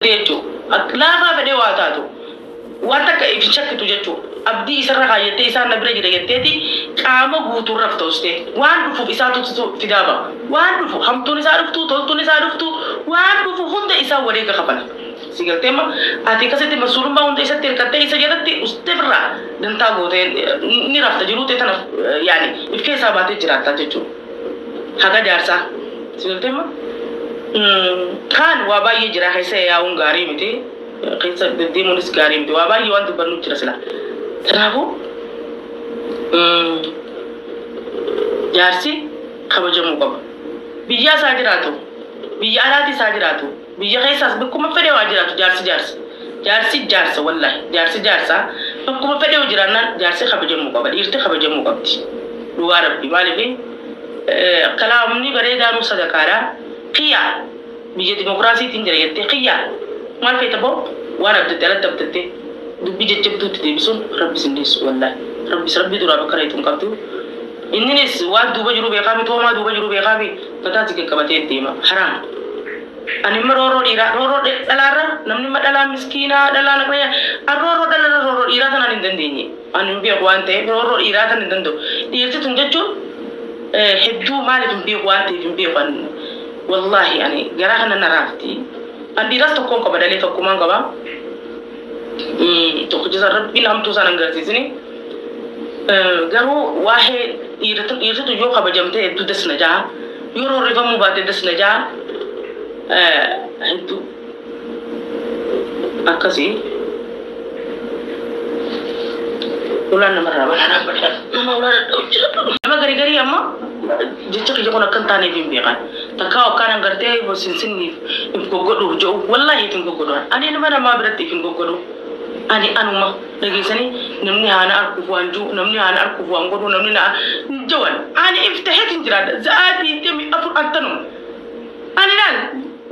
Jechuudha. Laafaa fedhee waa taatu. Waan takka if shakkitu jechuudha. Abdii isarra kaayyattee isaan na bira jira jetteeti qaama guutuun rafta ustee. Waan dhufuuf isaatu fidaa ba'a. Waan dhufu hamtuun isaa dhuftu, toltuun isaa dhuftu, waan dhufu hunda isaa wareega kafala. Si galtee ma ati akkasitti masuulummaa hunda isatti hirkattee isa jalatti ustee firraa dantaa gootee ni rafta jiruu ta'e tana yaani if keessaa baatee jiraattaa jechuudha. Haga jaarsaa. Si galtee ma? Kaan waa baay'ee jira keessa yaa'uun gaarii miti. Keessa deddeemuunis gaarii miti. Waa baay'ee waan dubbannu jira sila. Kanaafuu jaarsi kabajamuu qaba. Biyya isaa jiraatu, biyya alaati isaa jiraatu, biyya keessaas bakkuma fedhe waa jiraatu jaarsi jaarsa. Jaarsi jaarsa, wallahi jaarsi jaarsa, bakkuma fedhe yoo jiraannaan jaarsi kabajamuu qaba. Dhiirti kabajamuu qabdi. Dhugaa Rabbi, maaliif kalaamni bareedaanuu sadaqaadha. Kiyyaa biyya dimokiraasiitiin jira jettee kiyyaa maal feeta boo waan abdatte alatti abdatte dubbii jajjabduutti deebisuun Rabbi sin dhiisu, wallahi. Rabbis Rabbi duraa bakka reetu hin qabdu. Inninis waan duuba jiru beekaa miti, homaa duuba jiru beekaa fi mataa si qaqqabatee deema. Haraam. Ani imma rooroo dhiiraa, rooroo dhalaarra, namni imma dhalaa miskiinaa dhalaa naqnaya. An rooroo dhalarra rooroo dhiiraa tanaan hin dandeenye. Ani hin beeku waan ta'eef rooroo dhiiraa tan hin danda'u. Dhiirti tun jechuun hedduu maaliif hin beeku waan ta'eef hin beeku an. Wallaahi ani garaa kana na raafti. An dhiiraas tokkoon qaba, dhalee tokkumaan qaba. Tokkicha isaan Rabbiin hamtuu isaan agarsiisini. Garuu waa'ee dhiirtitu yoo kabajamte hedduu das na jaha. Yoo roorrifamuu baate das na jaha. Hedduu akkasii. Ulaan namarraa balaa dhaabbadha. Nama ulaa dhadha'u jira. Nama garii garii amma jecha kiyya kun akka hin taaneef hin beekan. Takkaa akkaan gartee sinsinniif if goggodhuuf jedhu, wallaahi if hin goggodhu. Ani ilma namaa biratti if hin goggodhu. Ani anuma dhageessanii namni haana arguuf waan jiru, namni haana arguuf waan godhu, namni na hin jawan. Ani if taheetiin jiraadha. Za'aa 24 antanuma. Ani laal,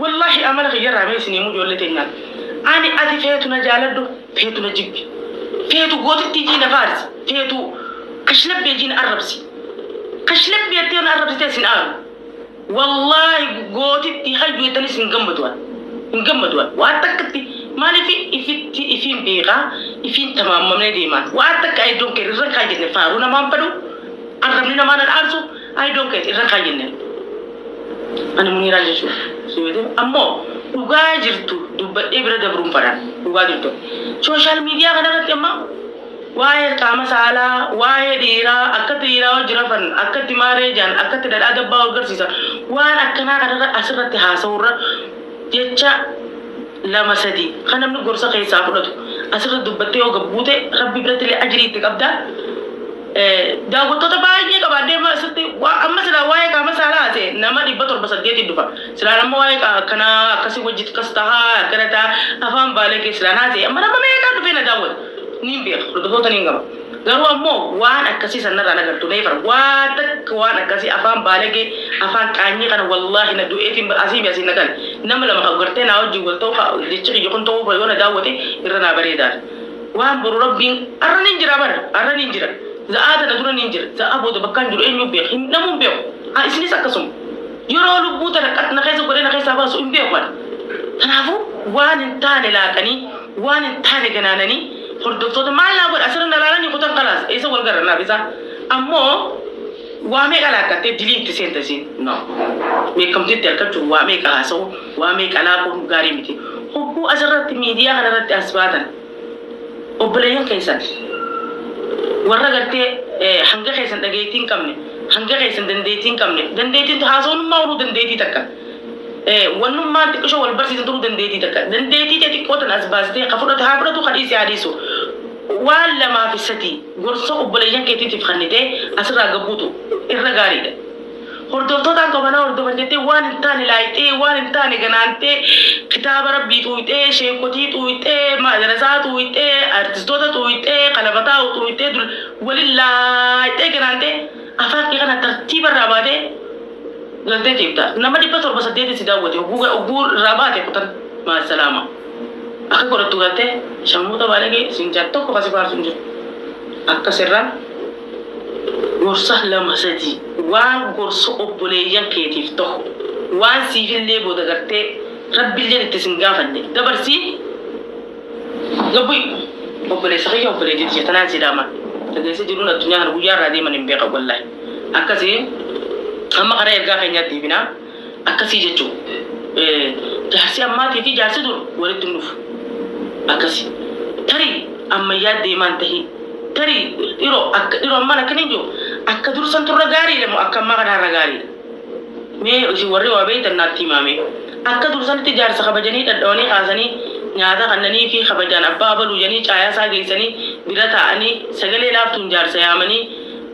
wallaahi amala kiyyarraa mee isin himuu ijoollee teenyaan. Ani ati feetu na jaaladhu, feetu na jibbi. Feetu gootittii jii na faarsi, feetu kashlabbee jii na arrabsi. Kashlabbee jettee na arrabsitee sin aaru. Wallaahi gootittii hayyuu jettanis hin gammadu ani. Hin gammadu ani. Waan takkatti maaliif ifitti ifiin beekaa, ifiin tamaamamnee deemaan. Waan takka I don't care irra kaayyenne, faaruu namaan fedhu, arrabni namaa nan aarsu, I don't care irra kaayyenne. Ani Muniiraan jechuudha. Si ammoo dhugaa jirtu dubbadhee bira dabruun fadhaan dhugaa jirtu. Social media kanarratti amma waa'ee qaama saalaa, waa'ee dhiiraa, akkatti dhiiraa wajji rafan, akkatti maaree jaan, akkatti dhadhaa dabbaa wal garsiisan, waan akkanaa kanarra asirratti haasa'urra jecha lama sadi kan namni gorsa keessaa fudhatu asirra dubbattee yoo gabbuute Rabbi biratti illee ajirii itti qabda. Daawwattoota baay'ee qabaadhee amma asitti amma silaa waa'ee qaama saalaa haasa'e nama 700 8 dhufa. Silaan amma waa'ee akkanaa akkasii wajji akkas tahaa akkana tahaa afaan baalee kee silaan haasa'e amma nama meeqaa dhufee na daawwata. Niin beeka, hordoftoota niin qaba. Garuu ammoo waan akkasii sanarraa nagartu neefar waan takka waan akkasii afaan baalagee afaan qaanyii kana wallaahi na du'eetiin asii asii na gale. Nama lama kan gartee naa wajjin wal ta'u jechi kiyya kun ta'uu yoo na daawwate irra naa bareedaadha. Waan boru Rabbiin arra niin jira bara arra niin jira. Za'aa tana dura niin jira. Za'aa booda bakkaan jiru eenyu beeku, hin namuu hin beeku. Isinis akkasuma. Yeroo lubbuu tana qat na keessa godhee na keessaa baasu hin beeku ani. Kanaafuu waan hin taane laaqanii, waan hin taane ganaananii hordoftoota maal naa godha asirra na laalanii kutan kalaas eessa wal garra naaf isaa. Ammoo waa meeqa laaqqattee dilii itti seenta isiin. No. Beekamtii itti argachuuf waa meeqa haasa'u, waa meeqa laaquun gaarii miti. Hogguu asirratti miidiyaa kanarratti as baatan obboleeyyan keessan warra gartee hanga keessan dhageettii hin qabne, hanga keessan dandeettii hin qabne, dandeettiin haasawummaa oduu dandeettii takka. Wannummaan xiqqishoo wal barsiisan turuu dandeettii takka. Dandeettii ta'e xiqqoo tana as baastee ka fudhate haa fudhatu, ka dhiise haa dhiisu. Waan lamaa fi sadii gorsa obboleeyyan keetiitiif kennitee asirraa gabbuutu irra gaariidha. Hordoftootaan qabanaa hordofan jettee waan hin taane laayixee, waan hin taane ganaantee, kitaaba Rabbii xuuxee, sheekotii xuuxee, madrasaa xuuxee, artistoota xuuxee, kalabataa xuuxee, waliin laayixee ganaantee afaan kee kana tartiiba irraa baatee galtee ciifta. Nama 700 8 si daawwate hogguu irraa baate kutan maasalaama. Akka godhattu galtee shammuuta baalagee siin jaa tokko kasi faarsu hin jiru. Akkasirraa gorsa lama sadi waan gorsa obboleeyyan keetiif ta'u waan siifillee booda gartee Rabbiillee itti sin gaafanne dabarsii gabbu'i obboleessa kiyya obboleettii tiyya tanaan si dhaama. Dhageessee jiruun addunyaa kana guyyaa irraa deeman hin beekan wallaahi. Akkasii amma karaa ergaa keenyaatti deebinaa akkasii jechuun jaarsi ammaatii fi jaarsi dur walitti hin dhufu. Akkasi tarii ammayyaa deemaan tahii tarii dhiroo akka dhiroo ammaan akkana hin jiru akka dur san turra gaariidha moo akka ammaa kanarra gaariidha. Mee isin warri waa beektan naatti himaame. Akka dur sanitti jaarsa kabajanii dhadhawanii kaasanii nyaata kannanii fi kabajaan abbaa abaluu jedhanii caayaa isaa geessanii bira taa'anii sagalee laaftuun jaarsa yaamanii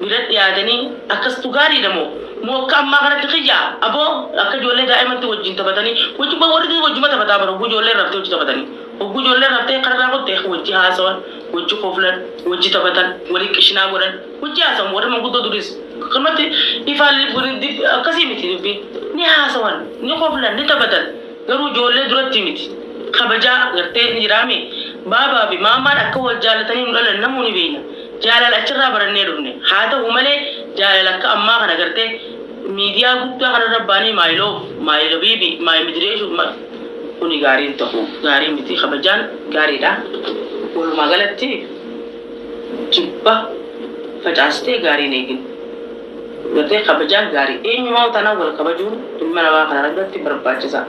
bira dhiyaatanii akkastu gaariidha moo moo akka ammaa kanatti kiyya aboo akka ijoollee daa'imatti wajjin taphatanii wajjin warri wajjuma taphataa bara hogguu ijoollee raftee wajji taphatanii hogguu ijoollee raftee kararraa kutte wajji haasawan wajji koflan wajji taphatan walii qishinaa godhan wajji haasawan warri manguddoo duris akkanumatti ifaan akkasii miti dubbii ni haasawan ni koflan ni taphatan garuu ijoollee duratti miti kabajaa gartee ni jiraame baabaa fi maamaan akka wal jaalatanii nu dhalan namuu ni beekna jaalala achirraa barannee dhufne haa ta'u malee jaalala akka ammaa kana gartee miidiyaa guddaa kanarra baanii my love my baby my midireeshu kuni gaariin ta'u gaarii miti kabajaan gaariidha walumaa galatti jibba facaastee gaariin eegin gartee kabajaan gaarii eenyumaa tanaa wal kabajuun ilma namaa kana irratti barbaachisa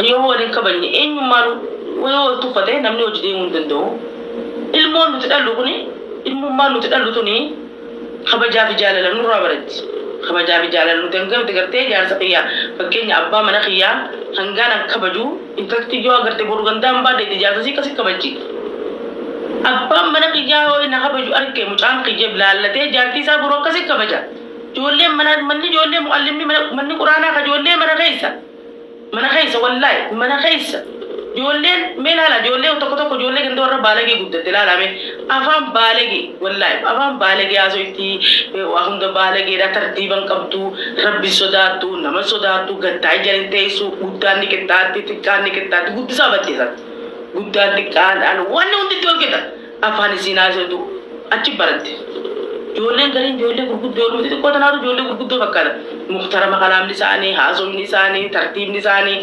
yoo waliin kabajne eenyummaan yoo wal tuffate namni hojii deemuu hin danda'u ilmoon nuti dhallu kuni ilmummaan nuti dhallu tuni kabajaa fi jaalala nurraa baratti kabajaa fi jaalala nuti hangamti gartee jaarsa kiyyaa fakkeenya abbaa mana kiyyaa hangaan an kabaju intalti yoo agarte boru gandaan baadheetti jaarsa sii kasi kabaji abbaan mana kiyyaa yoo na kabaju arge mucaan kiyya laallatee jaartii isaa boru akkasi kabaja ijoolleen mana manni ijoollee muallimni manni quraanaa ka ijoollee mana keessa wallaahi mana keessa ijoolleen mee ilaala ijoollee tokko tokko ijoollee ganda warra baalagee guddatte ilaalame afaan baalagee wallaahi afaan baalagee haasoo itti waa hunda baalageedha tartiiban qabdu rabbi sodaattu nama sodaattu gattaa ijaan teessu guddaan ni qixxaatti xiqqaan ni qixxaatti guddisaa batteessan guddaan xiqqaan wanni hundi itti wal qixa afaan isiin haasootu achi baratte. Ijoolleen gariin ijoollee gurguddoo nuti xiqqoo tanaatu ijoollee gurguddoo fakkaata. Muhtarama kalaamni isaanii, haasofni isaanii, tartiibni isaanii.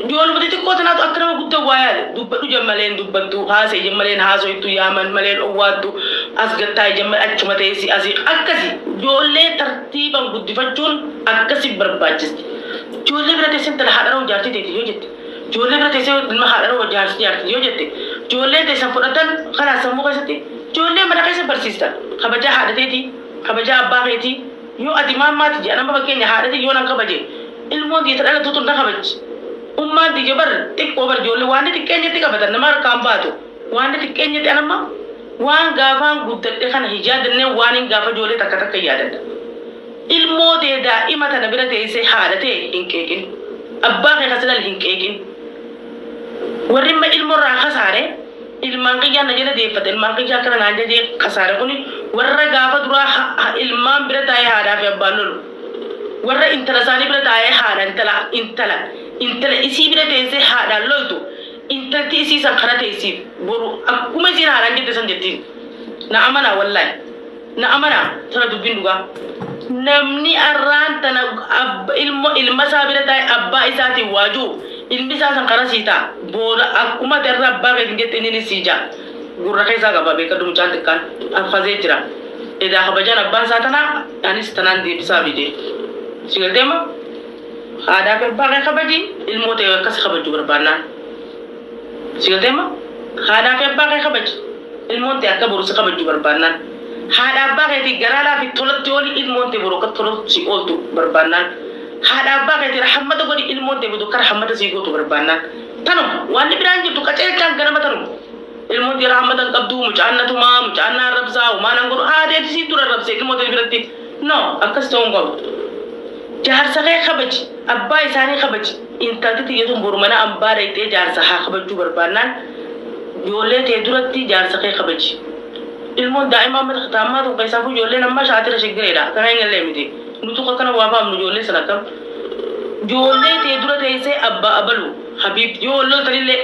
Ijoolluma xixiqqoo tanaatu akka nama guddaa waa yaade. Dubbadhu jammaleen dubbattu, haasa'e jammaleen haasoytu, yaaman maleen owwaattu, as gattaa jammalee achuma teessi asii akkasi. Ijoollee tartiibaan guddifachuun akkasi barbaachisti. Ijoollee bira teessee intala haadha jaartii teeti yoo jette. Ijoollee bira teessee ilma haadha jaartii jaartii yoo jette. Ijoollee teessan fudhatan karaa sammuu keessatti ijoollee mana keessa barsiistan kabajaa haadha teetii kabajaa abbaa keetii yoo ati maammaati jedha nama fakkeenya haadha yoo nan kabaje ilmoon tiyya dhalatu tun na kabaji ummaan tiyya bar xiqqoo bar ijoollee waan xiqqeenyatti qabatan nama harkaan baatu waan xiqqeenyatti anamma waan gaafaan guddadhe kana hijaadannee waan hin gaafa ijoollee takka takka yaadadha ilmoo tee daa'ima tana bira teessee haadha tee hin qeeqin abbaa kee kasilal hin qeeqin warri imma ilmoo irraa kasaare ilmaan kiyyaa na jala deeffate ilmaan kiyyaa akkana naan jedhee kasaare kuni warra gaafa duraa ilmaan bira taa'ee haadhaa fi abbaan lolu warra intala isaanii bira taa'ee haadha intala intala intala isii bira teessee haadhaan loltu intalti isii san kana teessiif boru akkuma isiin haadhaan jette san jettiin na amanaa wallaahi na amanaa tana dubbiin dhugaa namni arraan tana ilmo ilma isaa bira taa'ee abbaa isaatiin waajuu ilmi isaa san kana sii ta'a booda akkuma ati irra abbaa keetiin jette inni sii ja'a gurra keessaa qaba beekadhu mucaan xiqqaan affazee jira edaa kabajaan abbaan isaa tanaa anis tanaan deebisaa fide si galtee ma haadhaa fi abbaa kee kabaji ilmoo ta'e akkas kabaju barbaannaan si galtee ma haadhaa fi abbaa kee kabaji ilmoon ta'e akka boru si kabaju barbaannaan haadha abbaa keetii garaa laafi tolatti ooli ilmoon ta'e boru akka tolatti si ooltu barbaannaan haadha abbaa keetii rahammata godhi ilmoon ta'e boru akka rahammata si gootu barbaannaan tanuma waan biraan jirtu qaceelchaan ganama tanuma ilmoon ta'e rahammata hin qabdu mucaan na tumaa mucaan na arrabsaa homaa nan godhu haateeti sii dura arrabsee ilmoo ta'e biratti no akkas ta'uu hin qabu. Jaarsa kee kabaji abbaa isaanii kabaji intalti tiyyatuun boru mana ambaa dhayxee jaarsa haa kabajuu barbaannaan ijoollee ta'e duratti jaarsa kee kabaji. Ilmoon daa'ima amma taammaa tokko keessaa fi ijoolleen amma shaatira shiggireedha kana hin gallee miti nutu akkana waa faamnu ijoollee sana akkam ijoollee ta'e dura teessee abbaa abalu habiibti yoo loltanillee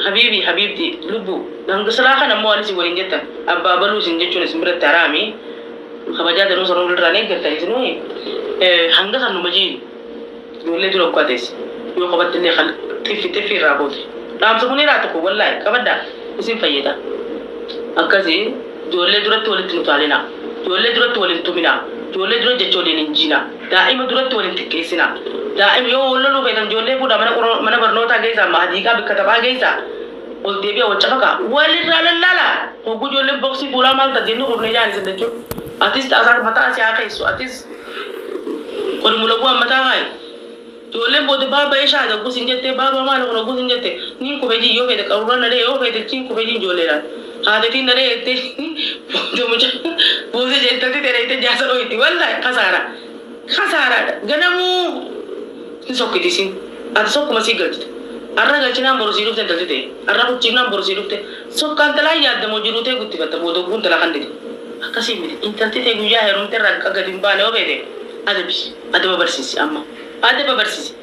habiibi habiibti lubbu hangisilaa kana immoo waan isin waliin jettan abbaa abaluu isin jechuun isin biratti haraami kabajaa danuu sanuu irraan eeggattan isinuu hanga san numa jiin ijoollee dura ukkaa teesse yoo qabatte illee Xiffi xiffi irraa goote. Dhaamsa kun irraa tokko wallaahi qabaddaa isin fayyada. Akkasii ijoollee duratti walitti nu taalinaa. Ijoollee duratti waliin tuminaa. Ijoollee dura jecha waliin hin jiinaa. Daa'ima duratti waliin xiqqeessinaa. Daa'ima yoo wal loluu feetan ijoollee fuudhaa mana barnootaa geessaa mahadiiqaa bikka taphaa geessaa. Ol deebi'a wal cafaqaa. Walirraa lallaalaa. Hogguu ijoolleen boksii fuulaa maal ta'a jennu qofne jaan isin jechuun. Atis xaasaa mataa asii haa keessu. Atis qodmulawwaan mataa kaayi. Ijoolleen booda baaba ishaa hogguu sin jettee baaba maal kun hogguu sin jette niin kufee yoo feete qaruuraa nadhee yoo feete chiin kufee ijoolleedhaan. Haadhatiin nadhee jettee booda mucaa buuse jettatti dheereette jaasa dho'itti wallaahi kasaara. Kasaaraadha. Ganamuu ni sokkiti isin. Ati sokkuma sii galchite. Arra galchinaan boru sii dhufte intalti ta'e. Arra kuchiifnaan boru sii dhufte. Sokkaan talaa yaaddamoo jiruu ta'e guttifatta booda ogguun talaa kan dide. Akkasii miti. Intalti ta'e guyyaa heerumte irraa akka gadi hin baane yoo feete adabi. Adaba barsiisi amma. Adaba barsiisi.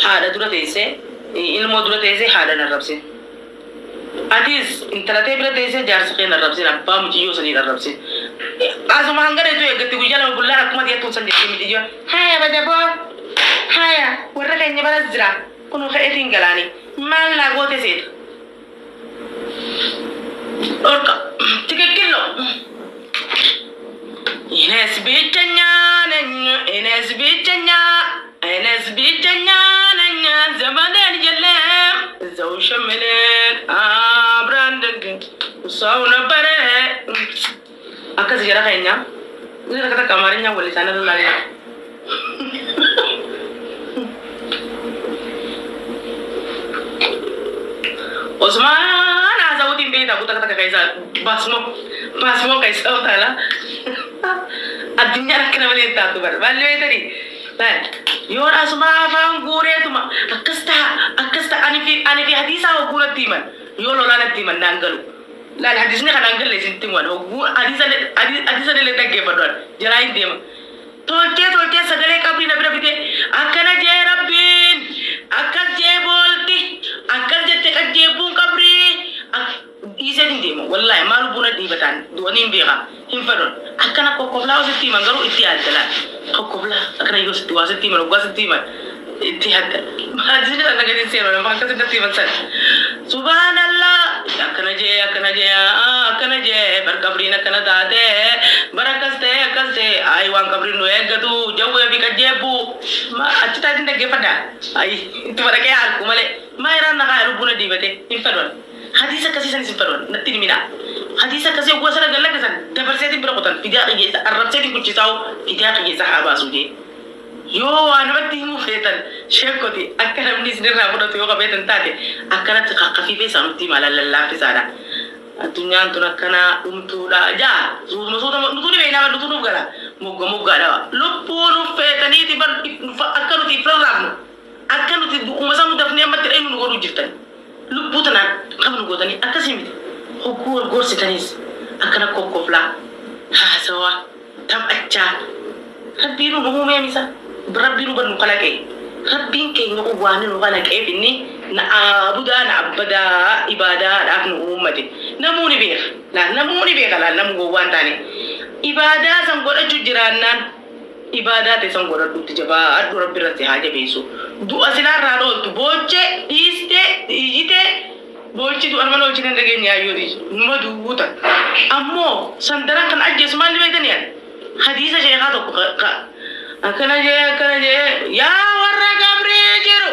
Haadha dura teessee ilmoo dura teessee haadha hin arrabsin. Atis intala ta'e bira teessee jaarsa kee hin arrabsin. Abbaa muciyyoo sanii hin arrabsin. Asuma hanga dheetu eeggatti guyyaa lama bullaan akkuma dhiyeettuun san jettee miti ijoo. Haya badaboo. Haya warra keenya baras jira. Kun ka'eetiin galaanii. Maal naa goote seeta? Dhorka. ትክክል ነው። እኔስ ብቸኛ ነኝ፣ እኔስ ብቸኛ፣ እኔስ ብቸኛ ነኝ፣ ዘመዴን የለም እዛው ሸምለን አብረን ደግ ሰው ነበረ። Akkas jara keenya inni takka takka Amaarinya wal isaan irra laalina. Osmaan haasawuutiin beektaa kutaa takka keessa baasmoo baasmoo keessa utaala. Addunyaan akkana malee hin taatu bara. Maalli beektanii? Laal yoo asuma afaan guureetuma akkas ta'a akkas ta'a ani fi hadiisaa hogguu natti himan yoo lolaa natti himan naan galu. Laal hadiisni kanaan galle isinitti himan hogguu hadiisa illee dhaggeeffadhu jalaa hin deema. Tolchee tolchee sagalee qabrii na bira fidee akkana jee rabbiin akkas jee boolti akkas jette qajjeebbuun qabrii dhiisee hin deema wallaahi maal buna dhiibataan du'anii hin beekaa hin fedhan akkana kokkoflaa sitti himan garuu itti yaadda kokkoflaa akkana yoo sitti waa sitti himan waggaa sitti himan itti yaadda hadiisni sana gadi seenu nama akkas natti himan sana subhaanallah akkana jee akkana jee akkana jee bar qabriin akkana taate bar akkas ta'e akkas ta'e ayi waan qabriin nu eeggatu jawwee fi qajjeebbu achi taatiin dhaggeeffadha ayi itti madaqee harku malee maa irraan naqaa lubbuu na diibate hin fedhan hadiisa akkasii sanis hin fedhan natti himina hadiisa akkasii oggaa sana gallakkisan dabarseetiin bira qotan fidaa qiyyeessa arrabseetiin kuchisaa'u fidaa qiyyeessa haa baasu jee yoo waa namatti himuu feetan sheekoti akka namni isinirraa fudhatu yoo qabeetan taate akkanatti qaqqafiifee isaanutti hima lallaafisaadha. Addunyaan tun akkana dhumtuudha jaa suutuma suutuma nutuu ni beeknaa nutuu nuuf gala mogga moggaadha lubbuu nuuf feetaniiti bar akka nuti ifrarraafnu akka nuti du'uma isaa nu dafnee ammatti dhaynu nu godhuu jirtan lubbuu tanaan qabnu gootanii akkasii miti hogguu wal gorsitaniis akkana kokkoflaa haasawaa taphachaa rabbiin nu uumee misa rabbiin nu nu kalaqee rabbiin keenya kun waan nu kalaqeef inni na aabudaa na abbadaa ibaadaadhaaf nu uummate namuu ni beeka laal namuu ni beeka laal namuu gowwaan taane ibaadaa san godhachuu jiraannaan ibaadaa ta'e san godhadhutti jabaadhu rabbi irratti haa jabeessu du'a silaarraa dhooltu boochee dhiistee iyyitee boochi du'a nama oolchine hin dhageenye hayyooti numa duuta ammoo san daran kan ajjeesu maal ni beektanii ani hadiisa sheekaa tokko akkana jee akkana jee yaa warra qabrii jiru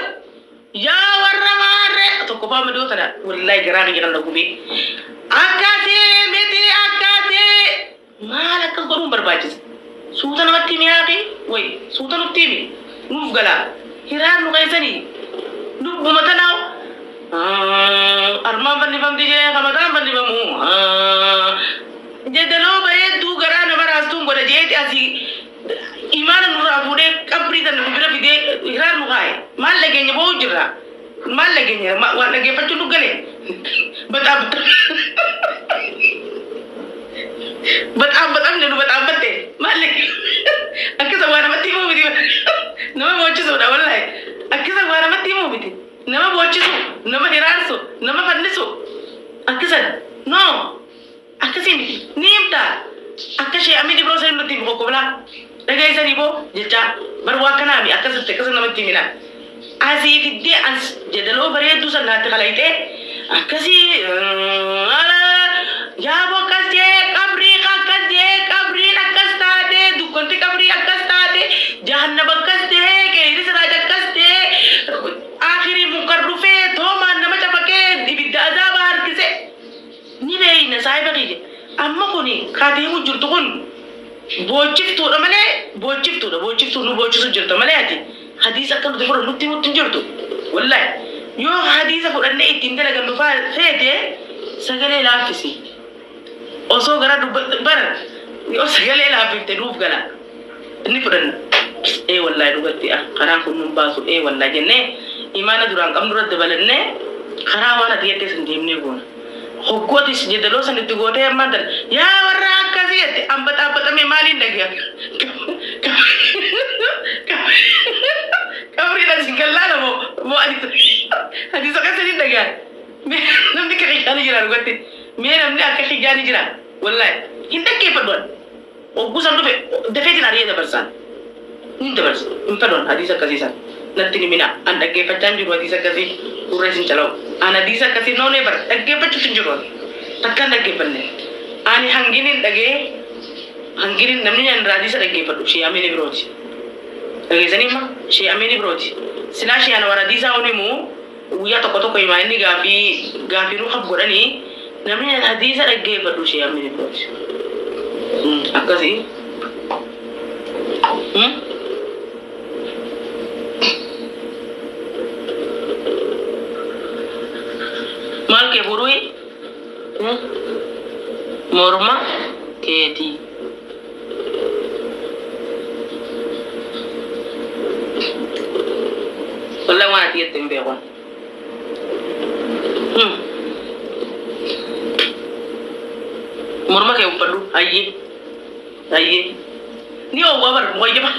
yaa warra maarree tokko faa midhoo tana wallaahi garaa kiyya kan gubee akkasii miti akkasii maal akkas godhuun barbaachisa suuta namatti himi haaqi wayi suuta nutti himi nuuf galaa hiraan nu keessanii lubbuma tanaa armaan fannifamti jee kamataan fannifamu jedaloo bareedduu garaa nama raastuun godha jeeti asii imaana nurraa fuudhee qabrii tana nu bira fidee hiraan nu kaaye maal dhageenya boo'u jirra maal dhageenya waan dhageeffachuu nu gale በጣም በጣም በጣም jedhu በጣም batte maal akkasa waa namatti himuu miti nama boochisuudha wallahi akkasa waa namatti himuu miti nama boochisu nama hiraarsu nama fannisu akkasan no akkasii miti ni himta akka ishee ammi dhibroo sanii nutti himu kokkoblaa dhageessanii boo jecha bar waa akkanaami akkasitti akkasa namatti himina. Asii fiddee as jedaloo bareedduu san naatti kalayxee akkasii yaaboo akkas jee qabrii akkas jee qabriin akkas taate dukkanti qabrii akkas taate jahannaba akkas ta'ee qeeyri siraaj akkas ta'ee akhirii munkar dhufee toomaan nama cafaqee ibidda azaaba harkise ni beeyna saahiba kiyya. Amma kuni kaateemu jirtu kun boochiftuudha malee boochiftuudha boochiftuu nu boochisu jirta malee ati hadiisa akka nuti fudhannu nutti himutti hin jirtu. Wallahi yoo hadiisa fudhannee ittiin dalagannu feete sagalee laaffisi. Osoo gara bara yoo sagalee laaffifte nuuf gala inni fudhanna. Ee wallahi dhugatti karaan kun nun baasu ee wallahi jennee imaana duraan qabnu irra dabalannee karaa waan ati jettee san deemnee goona. Hoggootis jedaloo san itti gootee ammaan tan yaa warra akkasii jette ambaxaabbaxame maaliin dhagaya? Qabriin asiin gallaala moo moo hadiisa akkasii dhagaya? Namni akka xiyyaani jira dhugatti. Mee namni akka xiyyaani jira wallahi hin dhaggeeffadhu ani. Hogguu san dhufe dafeetiin ari'ee dabarsaan. Hin dabarsa hin fedhan hadiisa akkasii san. Natti ni mina an dhaggeeffachaa hin jiru hadiisa akkasii gurra isin calawu. An hadiisa akkasii no never dhaggeeffachuutu hin jiru. Takkaan dhaggeeffanne. Ani hanginin dhagee hanginin namni an irraa hadiisa dhaggeeffadhu shee Amiin Ibrooti. Dhageessanii ma shee Amiin Ibrooti. Silaa shee ana warra hadiisaa on himu guyyaa tokko tokko himaa inni gaafii gaafii nu hab godhanii namni an hadiisa dhaggeeffadhu shee Amiin Ibrooti. Akkasii. Maal kee fuudhuu morma keetii. Wallahi waan ati jette hin beeku. Morma kee uffadhu hayyee hayyee ni oowwaa bar wayyaba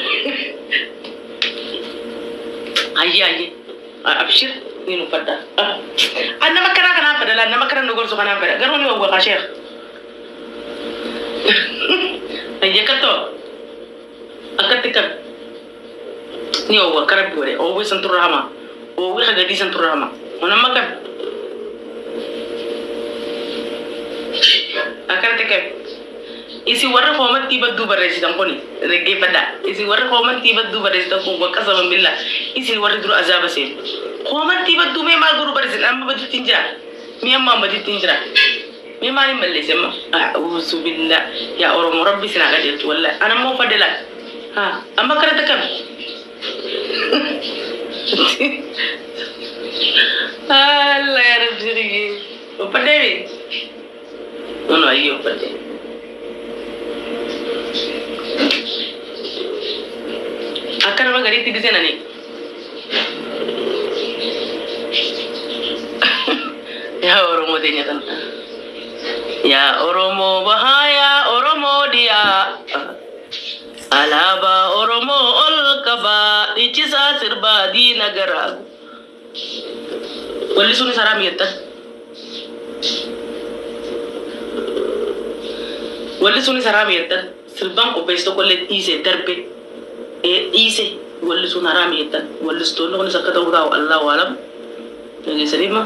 hayyee hayyee abshir ni uffadha. An nama akkanaa kanaan fedha laa nama akkana nu gorsu kanaan fedha garuu ni oowwa kaa sheekh. Hayyee akkatoo akkatti qabi ni oowwa akka rabbi godhe oowwi san turra hamaa oowwi hagadii san turra hamaa onamma qabi akkanatti qabi. Isin warra koomantii badduu barreessitan kun dhaggeeffadhaa. Isin warra koomantii badduu barreessitan kun bakka saban billaa isin warri dura azaaba seenu. Koomantii badduu mee maal godhuu barreessitan amma badduutti hin jira. Mee amma badduutti hin jira. Mee maal hin balleesse amma? A'uuzu billaa yaa Oromoo rabbi isin haa qajeelchu wallahi. Ana immoo uffadhe laal. Haa amma akkanatti akkami? Allah yaa rabbi sirrii. Uffadhee mi? Nono ayyee uffadhee. Akka nama gariitti giseen ani. Yaa Oromoo teenya kana. Yaa Oromoo bahaa yaa Oromoo dhiyaa. Alaabaa Oromoo ol qabaa dhiichisaa sirbaa diina garaa. Wallisuun isaa raami jettan. Wallisuun isaa raami jettan. Sirbaan qopheessi tokko illee dhiise darbe. Dhiise wallisuun haraami jettan. Wallistoonni kunis akka ta'u taa'u Allahu alam. Dhageessanii ma?